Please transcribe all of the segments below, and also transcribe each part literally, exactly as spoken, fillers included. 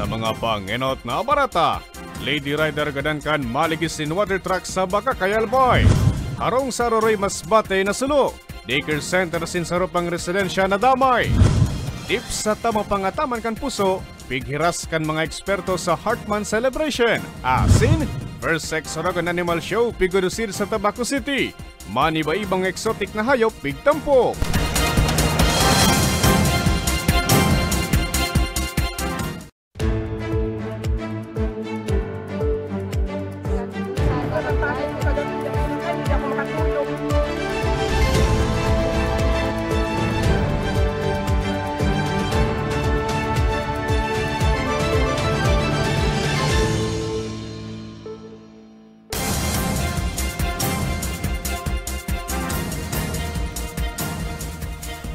Sa mga pangenot na bareta, Lady Rider gadan kan maligis nin water truck sa Bacacay, Albay. Harong sa Aroroy Masbate nasulo, daycare center asin saro pang residensya nadamay. Tips sa tama pangataman kan puso, pighiras kan mga eksperto sa Heartmonth Celebration. Asin, First Sex Organ Animal Show pigkodusido sa Tabaco City. Maniba-ibang eksotik na hayop pigtampok.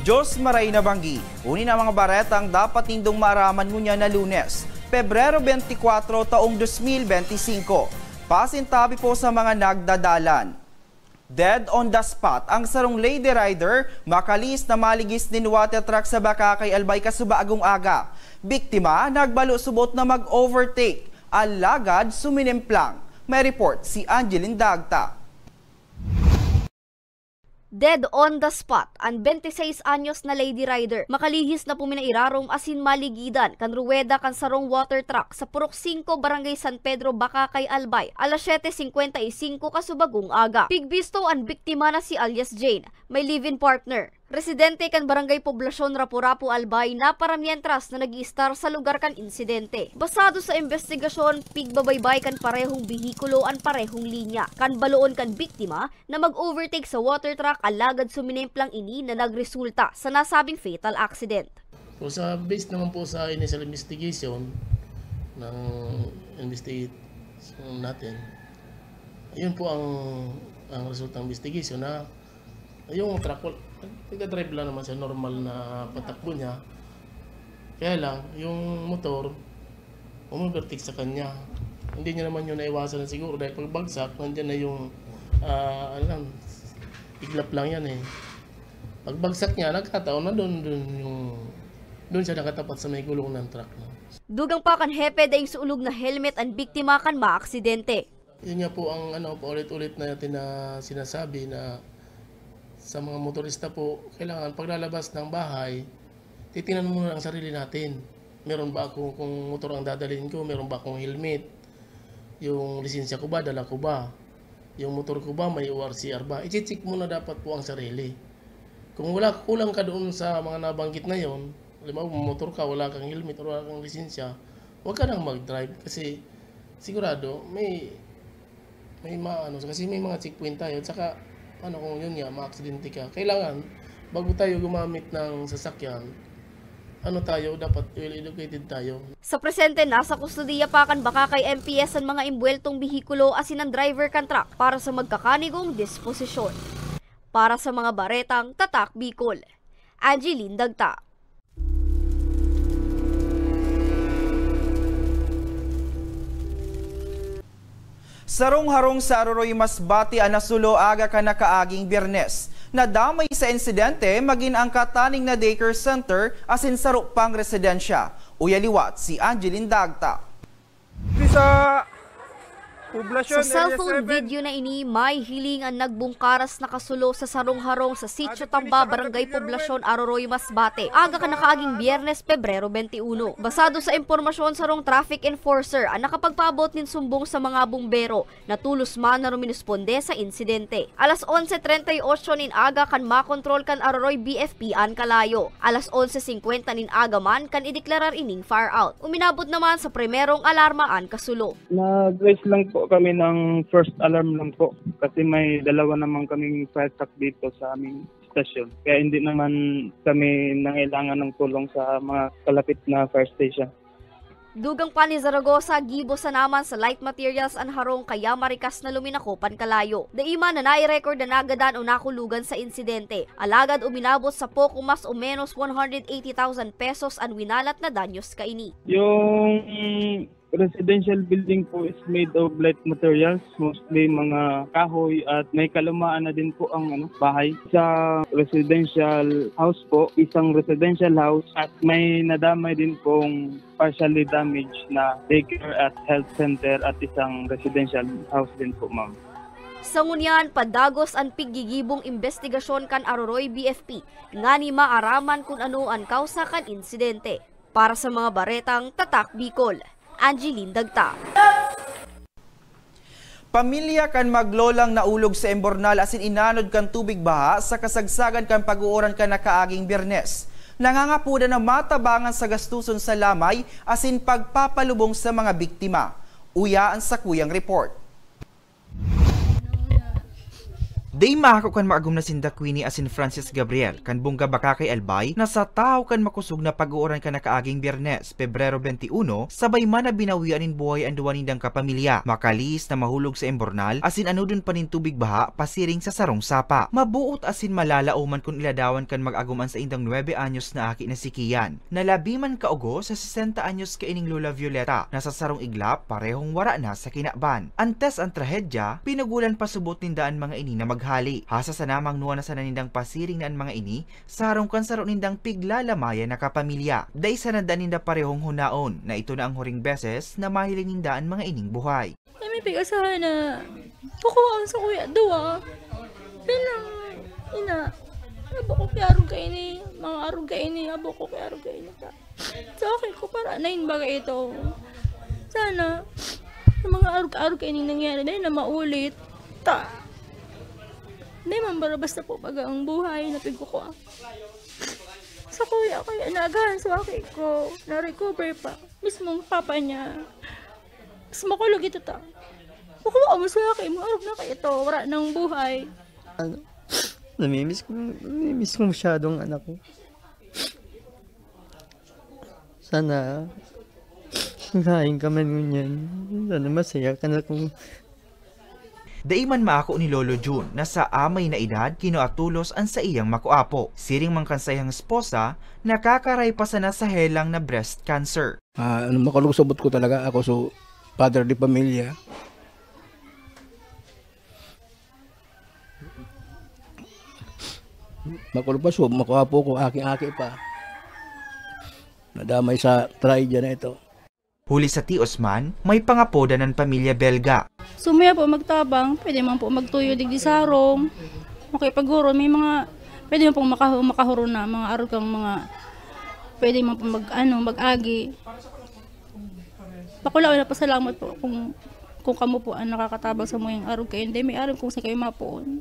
Diyos maray na banggi. Uni na mga baretang dapat nindong maaraman ngunyan na Lunes, Pebrero twenty-four, taong dos mil benti singko. Pasintabi po sa mga nagdadalan. Dead on the spot ang sarong lady rider makalihis na maligis nin water truck sa Bacacay, Albay, kasubago nin aga. Biktima nagbalo subot na mag-overtake, alagad suminemplang. May report si Angeline Dagta. Dead on the spot an twenty-seis anyos na lady rider. Makalihis na po minairarom asin maligidan kan ruweda kan sarong water truck sa Purok singko, Barangay San Pedro, Bacacay, Albay, alas siyete singkwenta y singko kasubagong aga. Pigbisto an biktima na si alias Jane, may live-in partner. Residente kan Barangay Poblacion, Rapu-Rapu, Albay, na paramientras na nag-iistar sa lugar kan insidente. Basado sa imbestigasyon, pigbabaybay kan parehong behikulo an parehong linya. Kan baloon kan biktima, na mag-overtake sa water truck, alagad suminemplang ini na nagresulta sa nasabing fatal accident. So, sa base naman po sa initial investigation ng investigation natin, ayun po ang, ang resulta ng investigation na yung truck, wal-, nagdadrive lang naman siya, normal na patakbo niya. Kaya lang, yung motor, umovertake sa kanya. Hindi niya naman yun naiwasan na siguro dahil pagbagsak, nandiyan na yung, ah, ano lang, iglap lang yan eh. Pagbagsak niya, nagkataon na doon, doon yung, doon siya nakatapat sa may gulong ng truck, no? Dugang pa kan hepe, daing suulog na helmet an biktima kan maaksidente. Yun nga po ang ano, paulit-ulit natin na sinasabi na sa mga motorista po, kailangan paglalabas ng bahay, titingnan muna ang sarili natin. Meron ba ako, kung motor ang dadalhin ko, meron ba akong helmet? Yung lisensya ko ba, dala ko ba? Yung motor ko ba, may O R C R ba? I-check muna dapat po ang sarili. Kung wala, kulang ka doon sa mga nabanggit na yon, halimbawa, motor ka, wala kang helmet, wala kang lisensya, huwag ka nang mag-drive kasi sigurado may, may maano, kasi may mga checkpoint tayo. At saka, ano, kung yun nga, maaksidente ka, kailangan, bago tayo gumamit ng sasakyan, ano tayo, dapat well educated tayo. Sa presente, nasa kustodiya pa kan Bacacay M P S an mga embuweltong behikulo asin an driver kan truck para sa magkakanigong disposisyon. Para sa mga baretang Tatak Bicol, Angeline Dagta. Sarong harong sa Aroroy Masbate an nasulo aga kan nakaaging Biyernes. Nadamay sa insidente magin ang kataning na daycare center asin saro pang residensya. Uya liwat si Angeline Dagta. Di sa Poblacion, Sa Area cellphone seven. Video na ini, may hiling an nagbungkaras na kasulo sa sarong harong sa Sitio Tamba, Barangay Poblacion, Aroroy, Masbate, aga kan nakaaging Biyernes, Pebrero twenty-one. Basado sa impormasyon, sarong traffic enforcer an nakapagpaabot nin sumbong sa mga bumbero na tolos man na ruminisponde sa insidente. Alas onse treinta y ocho nin aga kan makontrol kan Aroroy B F P an kalayo. Alas onse singkwenta nin aga man kan ideklarar ining fire out. Uminabot naman sa primerong alarma an kasulo. Nag-raise lang po kami ng first alarm lang po kasi may dalawa naman kaming fire truck dito sa aming station. Kaya hindi naman kami nangailangan ng tulong sa mga kalapit na fire station. Dugang pa ni Zaragoza, gibo sana man sa light materials an harong kaya marikas na luminako pankalayo. Dai man na nai-record na nagadan o nakulugan sa insidente, alagad uminabot sa poko mas o menos one hundred eighty thousand pesos an winalat na danyos kaini. Yung Residential building po is made of light materials, mostly mga kahoy at may kalumaan na din po ang ano, bahay. Sa residential house po, isang residential house at may nadamay din pong partially damaged na daycare at health center at isang residential house din po, ma'am. Sa ngunyan, padagos an piggigibong imbestigasyon kan Aroroy B F P ngani maaraman kun ano an kausa kan insidente. Para sa mga baretang Tatak Bicol, Angeline Dagta. Pamilya kan maglolang naulog sa imbornal asin inanod kan tubig baha sa kasagsagan kan pag-uuran kan nakaaging Biyernes. Nangangapodan na matabangan sa gastuson sa lamay asin pagpapalubong sa mga biktima. Uya an sakuyang report. Dai maako kan maagom na sinda Queenie asin Francis Gabriel kan Bungga Bacacay, Albay, na sa tahaw kan makosog na pag-uuran kan nakaaging Biyernes, Pebrero twenty-one, sabay man na binawian nin buhay an duwa nindang kapamilya, makalihis na mahulog sa imbornal asin anodon pa nin tubig baha pasiring sa sarong sapa. Maboot asin malalaoman kun iladawan kan mag-agom an saindang nuebe anyos na aki na si Kian, na labi man kaogo sa sesenta anyos kaining Lola Violeta, na sa sarong iglap parehong wara na sa kinaban. Antes an trahedya, pinugulan pasubot ninda an mga ini na maghali. Hasa sana mangnuan na sana nindang pasiring na an mga ini sa harong kan saro nindang piglalamayan na kapamilya. Dai sana daa ninda parehong hunaon na ito na ang huring beses na mahiling ninda an mga ining buhay. Kami pig-asahan na kukuhaan sa kuya, duwa. Bilang ina, abo ko kay arog kaini, mga arog kaini, abo ko kay arog kaini ta. Sa akin ko, para na yun bagay ito. Sana, yung mga arog-arog kaining nangyari, dahil na maulit. Ta, dahil man bara basta po baga ang buhay na pigkukuha. Sa kuya, kaya naagahan sa aki ko, na-recover pa. Mismong papa niya. Mas makulog ito ta. Makuha mo sa aki mo, arog na kayo ito, wala nang buhay. Ano? Namimiss ko, namimiss ko masyado ang anak ko. Sana, kain ka man ngunyan. Sana masaya ka na kung Dai man maako ni Lolo Jun na sa amay na edad, kinuha tolos an saiyang makuapo. Siring man kan saiyang esposa, nakakaray pa sana sa helang na breast cancer. Ah, ano, makulog sa buot ko talaga. Ako so, father de pamilya. Makulog pa so, makuha po ko, aki-aki pa. Nadamay sa tragedya na ito. Huli sa tios man, may pangapodan an pamilya Belga. Sumaya po magtabang, pwede man po magtuyo digdi sa harong. Okay, pag guro, may mga, pwede man pong makahu- makahuron na mga arog kang mga, pwede man po mag, ano, mag-agi. Bakulaw na pasalamat po kung, kung kamo po ang nakakatabang sa mga arog kayo. Hindi, may arog kung sa kayo mapoon.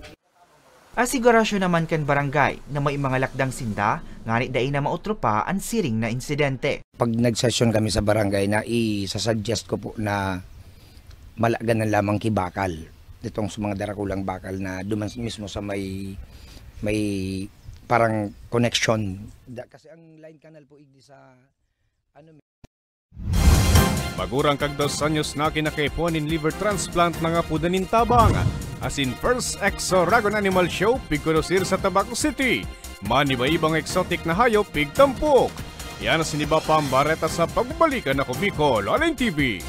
Asigurasyon naman kan barangay na may mga lakdang sinda ngani dai na maotro pa an siring na insidente. Pag nagsesyon kami sa barangay na isasuggest ko po na malagan na lamang ki bakal. Itong sa mga darakulang bakal na duman mismo sa may may parang connection. Da, kasi ang line canal po igdi sa ano Magurang kag dos anyos na kinakaipuhan nin liver transplant na ngapodan nin tabang. Asin first Exo Ragon Animal Show pigkonusir sa Tabaco City. Maniba-ibang exotic na hayop pigtampok. Yan asin iba pa ang bareta sa Pagbabalikan Ako Bicol, Online T V.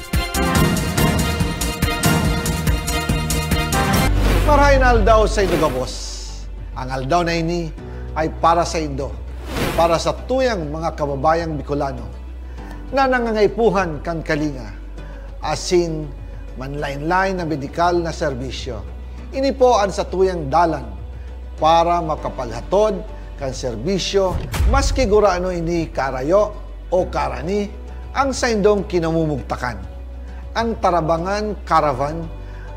Marahay na aldaw sa inyo gabos. Ang aldaw na ini ay para sa indo, para sa tuyang mga kababayang Bicolano na nangangaipuhan kan kalinga, asin manlain-lain na medikal na serbisyo. Ini po an satuyang dalan para makapaghatod kan serbisyo, maski gurano ini karayo o karani ang saindong kinamumugtakan. Ang Tarabangan Caravan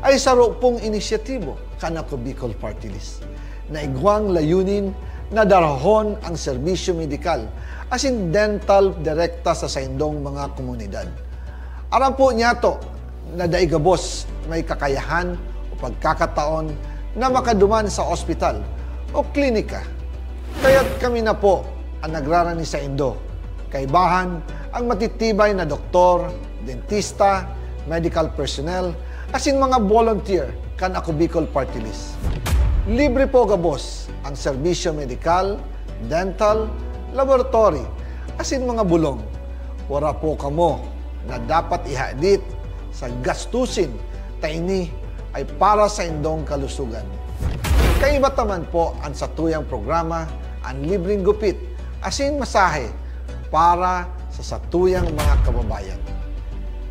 ay saro pong inisyatibo kan Ako Bicol Party List na igwang layunin na darahon ang serbisyo medikal asin dental direkta sa saindong mga komunidad. Aram po niyato na dai gabos may kakayahan o pagkakataon na makaduman sa ospital o klinika. Kaya't kami na po ang nagrarani saindo. Kaibahan ang matitibay na doktor, dentista, medical personnel, asin mga volunteer kan Ako Bicol Party List. Libre po gabos ang serbisyo medikal, dental, laboratory, asin mga bulong. Wara po kamo na dapat ihadit sa gastusin ta ini ay para sa indong kalusugan. Kaiba ta man po an satuyang programa, an libreng gupit asin masahe para sa satuyang mga kababayan.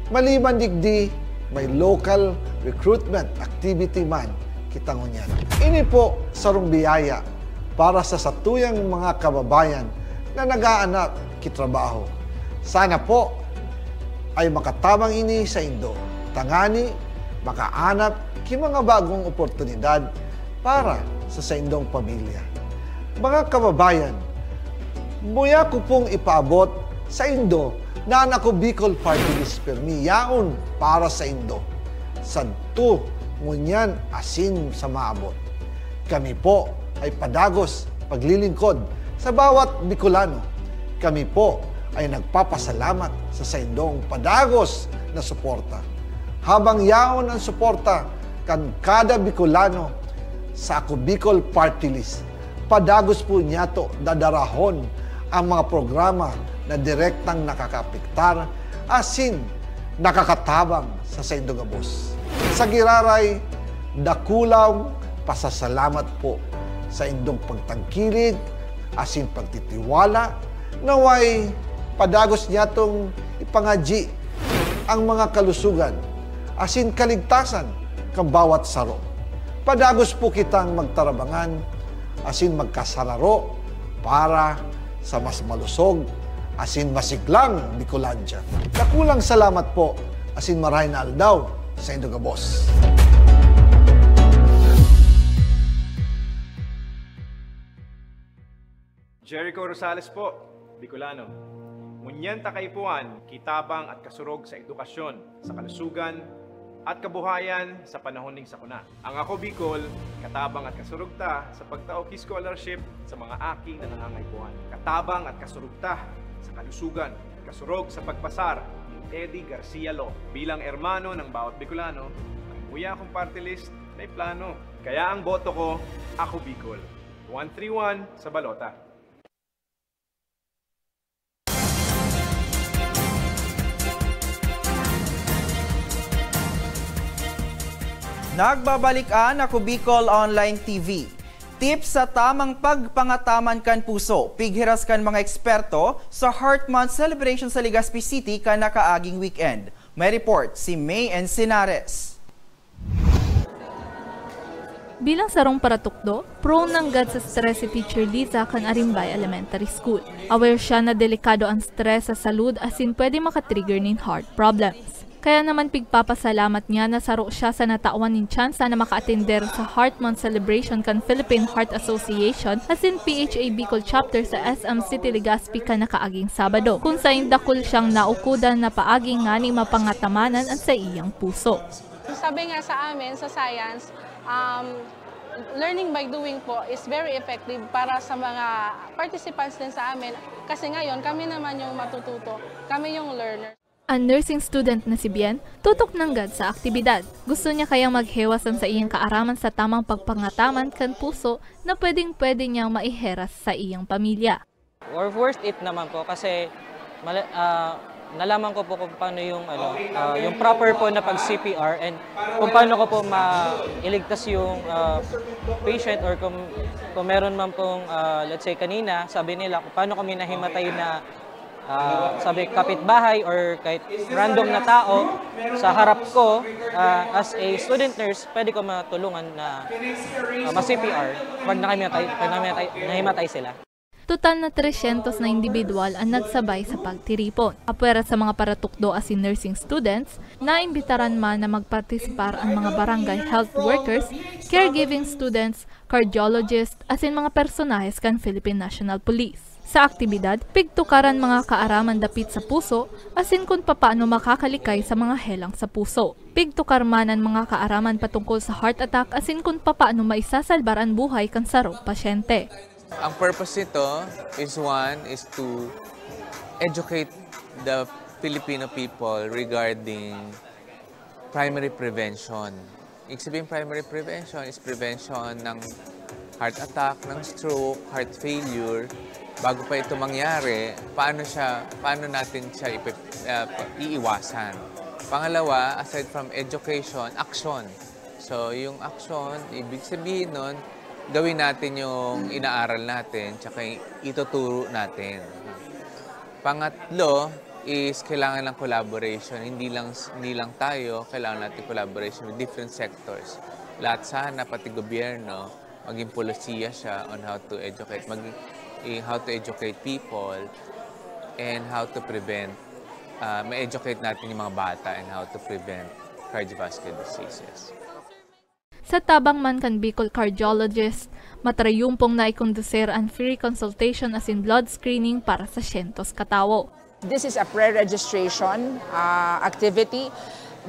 Maliban digdi, may local recruitment activity man kita ngunyan. Ini po sarong biyaya para sa satuyang mga kababayan na nag-aanap ki trabaho. Sana po ay makatabang ini saindo, tangani makaanap ki mga bagong oportunidad para sa saindong pamilya. Mga kababayan, muya ko pong ipaabot saindo na an Ako Bicol Party List permi yaon para saindo, sadto, ngunyan asin sa maabot. Kami po ay padagos paglilingkod sa bawat Bicolano. Kami po ay nagpapasalamat sa saindong padagos na suporta. Habang yaon an suporta kan kada Bicolano sa Ako Bicol Party List, padagos po niyato dadarahon ang mga programa na direktang nakakaapektar asin nakakatabang sa saindong gabos. Sa giraray, dakulang pasasalamat po sa indong pagtangkilik asin pagtitiwala. Naway padagos niyatong ipangadyi ang mga kalusugan asin kaligtasan kan bawat saro. Padagos po kitang magtarabangan asin magkasararo para sa mas malusog asin masiglang Bicolandia. Dakulang salamat po asin marahay na aldaw sa indong gabos. Jericho Rosales po, Bicolano. Ngunyan ta kaipuhan, kitabang at kasurog sa edukasyon, sa kalusugan, at kabuhayan sa panahon ning sakuna. Ang Ako Bicol, katabang at kasurog ta sa pagtao ki scholarship sa mga aki na nangangaipuhan. Katabang at kasurog ta sa kalusugan, kasurog sa pagpasar ni Eddie Garcia Law. Bilang hermano ng bawat Bicolano, ang Buya Akong Party List may plano. Kaya ang boto ko, Ako Bicol. One three one sa balota. Nagbabalik an Ako Bicol Online T V. Tips sa tamang pagpangataman kan puso, pighiras kan mga eksperto sa Heart Month celebration sa Legazpi City kan nakaaging weekend. May report si May Encinares. Bilang sarong paratukdo, prone nanggad sa stress si Teacher Liza kan Arimbay Elementary School. Aware siya na delikado an stress sa salud asin pwede maka-trigger nin heart problems. Kaya naman pigpapasalamat niya na saro siya sa natawan nin tsansa na makaatender sa Heart Month celebration kan Philippine Heart Association asin P H A Bicol Chapter sa S M City Legazpi kan nakaaging Sabado, kun sain dakul siyang naukodan na paagi ngani mapangatamanan an saiyang puso. Sabi nga sa amin, sa science, um, learning by doing po is very effective para sa mga participants din sa amin. Kasi ngayon, kami naman yung matututo, kami yung learner. An nursing student na si Bien, tutok nanggad sa aktibidad. Gusto niya kayang maghewas an saiyang kaaraman sa tamang pagpangataman kan puso na pwedeng-pwede niyang maiheras sa iyang pamilya. Or worth it naman po kasi mala-, ah, nalaman ko po kung paano yung, ano, ah, yung proper po na pag C P R and kung paano ko po mailigtas yung, ah, patient or kung, kung meron man pong, ah, let's say kanina, sabi nila kung paano kami nahimatay na, ah, sabi kapitbahay or kahit random na tao sa harap ko, ah, as a student nurse, pwede ko matulungan na, ah, ma-C P R pag nakahimatay, pag nahimatay, nahimatay sila. Total na tresyentos na indibidwal an nagsabay sa pagtiripon. Apwera sa mga paratukdo asin nursing students, naimbitaran man na magpartisipar an mga barangay health workers, caregiving students, cardiologist, asin mga personahes kan Philippine National Police. Sa aktibidad, pigtukar an mga kaaraman dapit sa puso asin kun papaano makakalikay sa mga helang sa puso. Pigtukar man an mga kaaraman patungkol sa heart attack asin kun papaano maisasalbar an buhay kan sarong pasyente. Ang purpose nito is, one, is to educate the Filipino people regarding primary prevention. Ibig sabihin, primary prevention is prevention ng heart attack, ng stroke, heart failure, bago pa ito mangyari, paano siya, paano natin siya ipi-, ah, pa-, iiwasan? Pangalawa, aside from education, action. So, yung action, ibig sabihin nun, gawin natin yung inaaral natin, tsaka ituturo natin. Pangatlo is kailangan ng collaboration. Hindi lang, hindi lang tayo, kailangan natin collaboration with different sectors. Lahat sana, pati gobyerno, maging polisiya siya on how to educate, mag-, eh, how to educate people and how to prevent, ah, ma-educate natin yung mga bata and how to prevent cardiovascular diseases. Sa tabang man kan Bicol Cardiologist, matrayumpong naikondusir an free consultation asin blood screening para sa syentos ka tawo. This is a pre-registration uh, activity.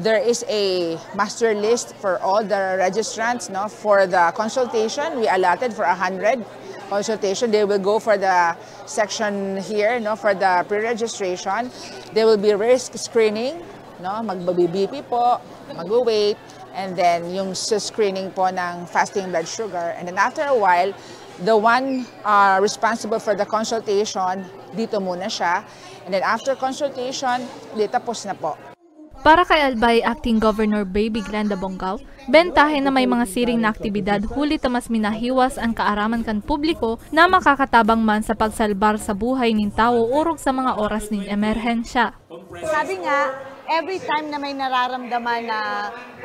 There is a master list for all the registrants. No? For the consultation, we allotted for one hundred consultation. They will go for the section here, no, for the pre-registration. There will be risk screening, no, mag-B P po, mag-weight, and then yung screening po ng fasting blood sugar. And then after a while, the one uh, responsible for the consultation, dito muna siya. And then after consultation, di tapos na po. Para kay Albay Acting Governor Baby Glenda Bongao, bentahe na may mga siring na aktibidad huli ta mas minahiwas an kaaraman kan publiko na makakatabang man sa pagsalbar sa buhay nin tawo orog sa mga oras nin emerhensya. Sabi nga, every time na may nararamdaman na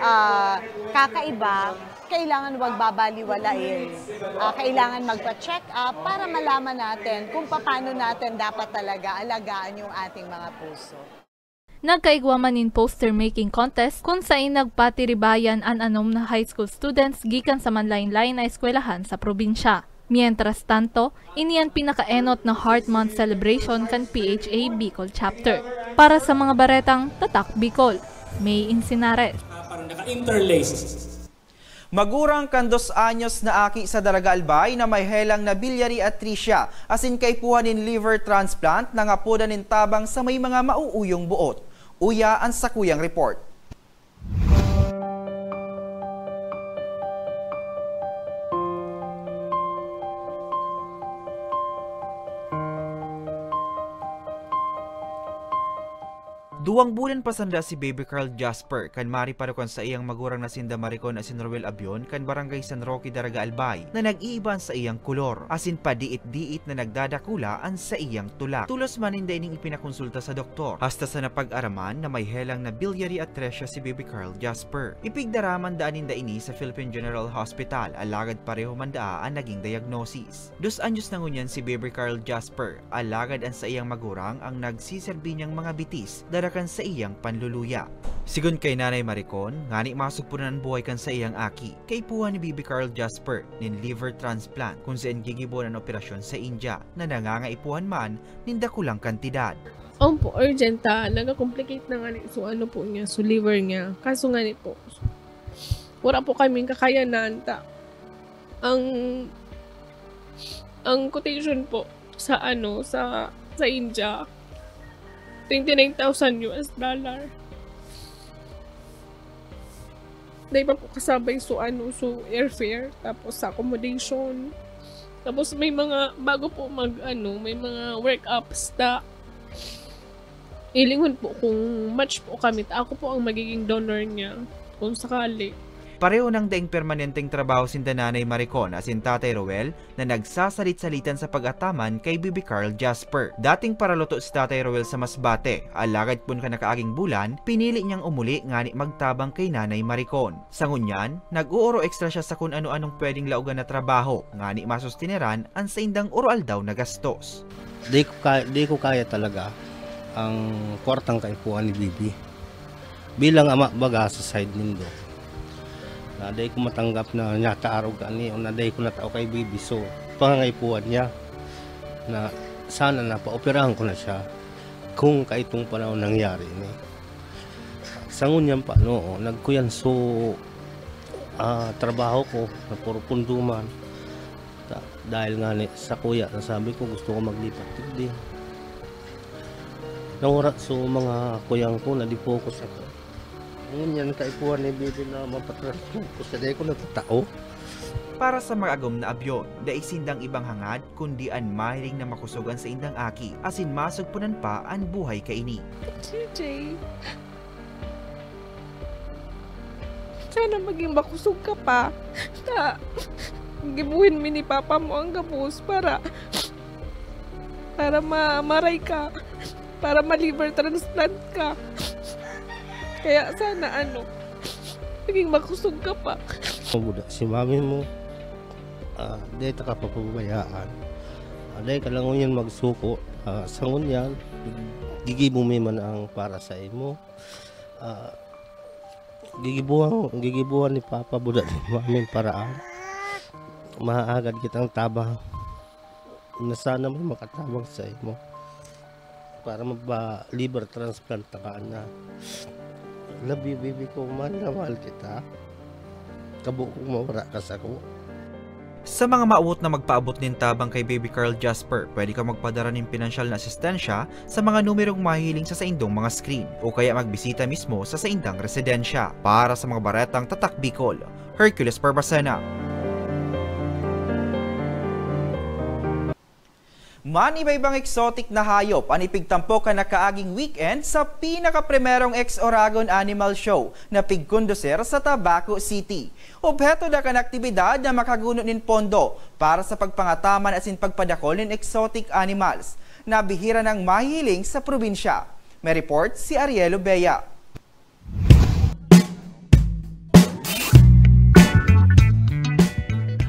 uh, kakaiba, kailangan wag babaliwalain. Uh, kailangan magpa-check up para malaman natin kung paano natin dapat talaga alagaan yung ating mga puso. Nagkaigwa man nin poster making contest kun sain nagpatiribayan an anom na high school students gikan sa manlain-lain na eskwelahan sa probinsya. Mientras tanto, ini an pinakaenot na Heart Month celebration kan P H A Bicol Chapter. Para sa mga baretang Tatak Bicol, May Insinares. Para naka-interlace. Magurang kan dos anyos na aki sa Daraga Albay na may helang na biliary atresia asin kaipuhan nin liver transplant nangapodan nin tabang sa may mga mauuyong boot. Uya an sakuyang report. Duwang bulan pa sanda si Baby Carl Jasper kan mariparo kan saiyang magurang na sinda Maricon asin Roel Abion kan Barangay San Roque, Daraga Albay, na nag-iiba an saiyang kolor, asin padiit-diit na nagdadakula an saiyang tulak. Tulos man ninda ining ipinakonsulta sa doktor, hasta sa napag-araman na may helang na biliary atresia si Baby Carl Jasper. Ipigdaraman daan ninda ini sa Philippine General Hospital, alagad pareho man daa an naging diagnosis. Dos anyos na ngunyan si Baby Carl Jasper, alagad an saiyang magurang ang nagsiserbi niyang mga bitis dara kan saiyang panluluya. Sigon kay Nanay Maricon, ngani masugponan an buhay kan saiyang aki, kaipuhan ni Bibi Carl Jasper nin liver transplant kun saen gigibohon an operasyon sa India na nangangaipuhan man nin dakulang kantidad. Opo, urgent ta. Naga-complicate na ngani so ano po niya, so liver niya. Kaso ngani po, wala po kaming kakayanan ta. Ang ang quotation po sa ano, sa sa India, twenty-nine thousand U S dollar. Dahil pa po kasabay so ano, so airfare, tapos sa accommodation. Tapos may mga, bago po mag ano, may mga workups ta. Hilingon po kung match po kami, ta ako po ang magiging donor niya kung sakali. Pareho nang daing permanenteng trabaho sinda Nanay Maricon asin Tatay Roel na nagsasalit-salitan sa pag-ataman kay Bibi Carl Jasper. Dating paraluto si Tatay Roel sa Masbate, alagad pun kan nakaaging bulan, pinili niyang umuli ngani magtabang kay Nanay Maricon. Sa ngunyan, nag-ooro extra siya sa kun ano-anong pwedeng laogan na trabaho ngani masustineran an saindang oroaldaw na gastos. Di ko kaya, di ko kaya talaga ang kwartang kaipuhan ni Bibi. Bilang ama baga sa side nindo, na dai ko matanggap na nyataarog kani o na dai ko natao kay Bibi. So, pangangaipuhan niya na sana napaoperahan ko na siya kung kaitong panahon nangyari ini. Sa ngunyan pa, noo, nagkuyan so ah, trabaho ko na puro punduman. Ta- dahil nga ni, sa kuya, nasabi ko gusto ko maglipat digdi. Nawara so mga kuyang ko na di focus ako. Ngunyan kaipuhan ni Bibi na mapatras ko sa dai ko nagtao. Para sa mga agom na abyon, dai sindang ibang hangad kundi an mahiling na makosog an saindang aki asin masugponan pa an buhay kaini. J J, sana maging makusog ka pa. Ta, gibuhin mi ni papa mo ang gabos para para ma maray ka, para ma-liver transplant ka. Kaya sana ano, maging makusog ka pa. Mabuda si mami mo, ah, dai ta ka papabayaan. Ah, dai ka lang ngunyan magsuko. Ah, sa ngunyan, gigibo mi man ang para sa imo. Ah, gigibuhan, gigibuhan ni Papa buda ni Mami ang paraan. Maagad kitang tabang na sana may makatabang sa imo para magpa-liver transplant ka na. Love you, baby ko. Mahal na mahal kita. Kabo kong mawara ka sa ko. Sa mga maawot na magpaabot nin tabang kay Baby Carl Jasper, pwede ka magpadara nin pinansyal na asistensya sa mga numerong mahihiling sa saindong mga screen o kaya magbisita mismo sa saindang residensya. Para sa mga baretang Tatak Bicol, Hercules Barbacena. Maniba-ibang eksotik na hayop an ipigtampok kan nakaaging weekend sa pinakaprimerong X-Oragon Animal Show na pigkondusir sa Tabaco City. Obheto da kan aktibidad na makaguno nin pondo para sa pagpangataman asin pagpadakol nin exotic animals na bihira nang mahihiling sa probinsya. May report si Ariel Obeya.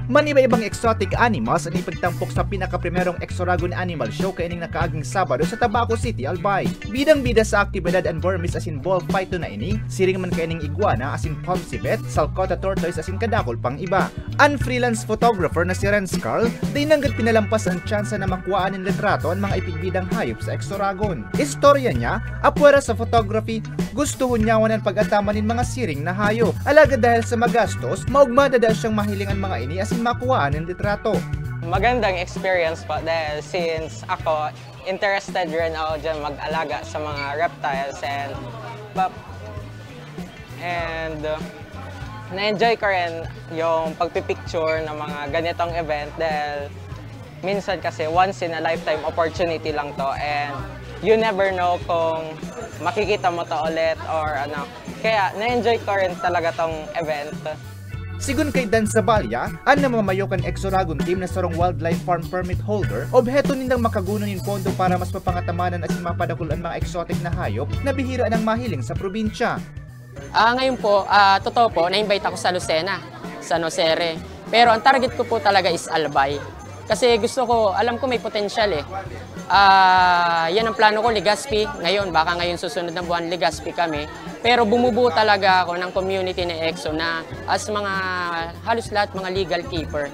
Maniba-ibang exotic animals an ipagtampok sa pinakaprimerong X-Oragon Animal Show kaining nakaaging Sabado sa Tabaco City, Albay. Bidang-bida sa aktibidad an Burmese asin bullfighton na ini, siring man kaining iguana asin palm civet, salcota tortoise asin kadakul pang iba. An freelance photographer na si Renz Carl, dai nanggad pinalampas an tsansa na makuhaan nin litrato an mga ipigbidang hayop sa X-Oragon. Istorya niya, apwera sa photography, gusto hunyawan an pag-ataman nin mga siring na hayop. Alagad dahil sa magastos, maogma na daa siyang mahiling an mga ini asin makuhaan nin litrato. Magandang experience po dahil since ako, interested rin ako dyan mag-alaga sa mga reptiles and pap- and uh, na-enjoy ko rin yung pagpipicture ng mga ganitong event dahil minsan kasi once in a lifetime opportunity lang to and you never know kung makikita mo to ulit or ano. Kaya na-enjoy ko rin talaga tong event. Sigun kay Dan Sabalia, an namamayo kan X-Oragon team na sarong wildlife farm permit holder, obheto nindang makaguno nin pondo para mas mapangatamanan asin mapadakul an mga exotic na hayop na bihira nang mahiling sa probinsya. Ah, ngayon po, ah, totoo po, na-invite ako sa Lucena, sa Nocere. Pero ang target ko po talaga is Albay. Kasi gusto ko, alam ko may potensyal eh. Ah, yan ang plano ko, Legazpi. Ngayon, baka ngayon susunod na buwan, Legazpi kami. Pero bumubuo talaga ako ng community ni EXO na as mga, halos lahat mga legal keeper.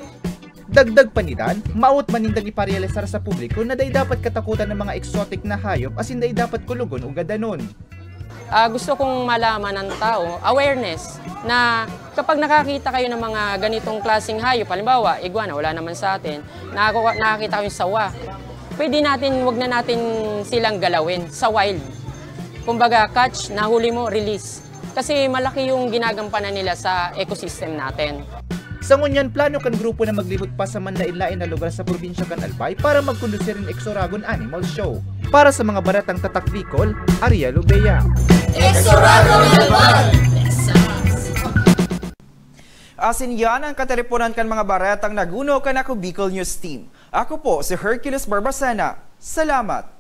Dagdag pa ni Dan, maawot man nindang iparealisar sa publiko na dai dapat katakutan ang mga exotic na hayop asin dai dapat kulugon o gadanon. Ah, gusto kong malaman ng tao, awareness, na kapag nakakita kayo ng mga ganitong klaseng hayop, halimbawa, iguana, wala naman sa atin, nakakuha, nakakita kayong sawa, pwede natin, wag na natin silang galawin sa wild. Kumbaga, catch, nahuli mo, release. Kasi malaki yung ginagampanan nila sa ecosystem natin. Sa ngunyan, plano kan grupo na maglibot pa sa manlaen-laen na lugar sa probinsya kan Albay para magkondusir nin X-Oragon Animal Show. Para sa mga baretang Tatak Bicol, Ariel Obeya. X-Oragon Albay! Asin yan ang katiriponan kan mga baretang naguno kan Ako Bicol News Team. Ako po si Hercules Barbacena. Salamat!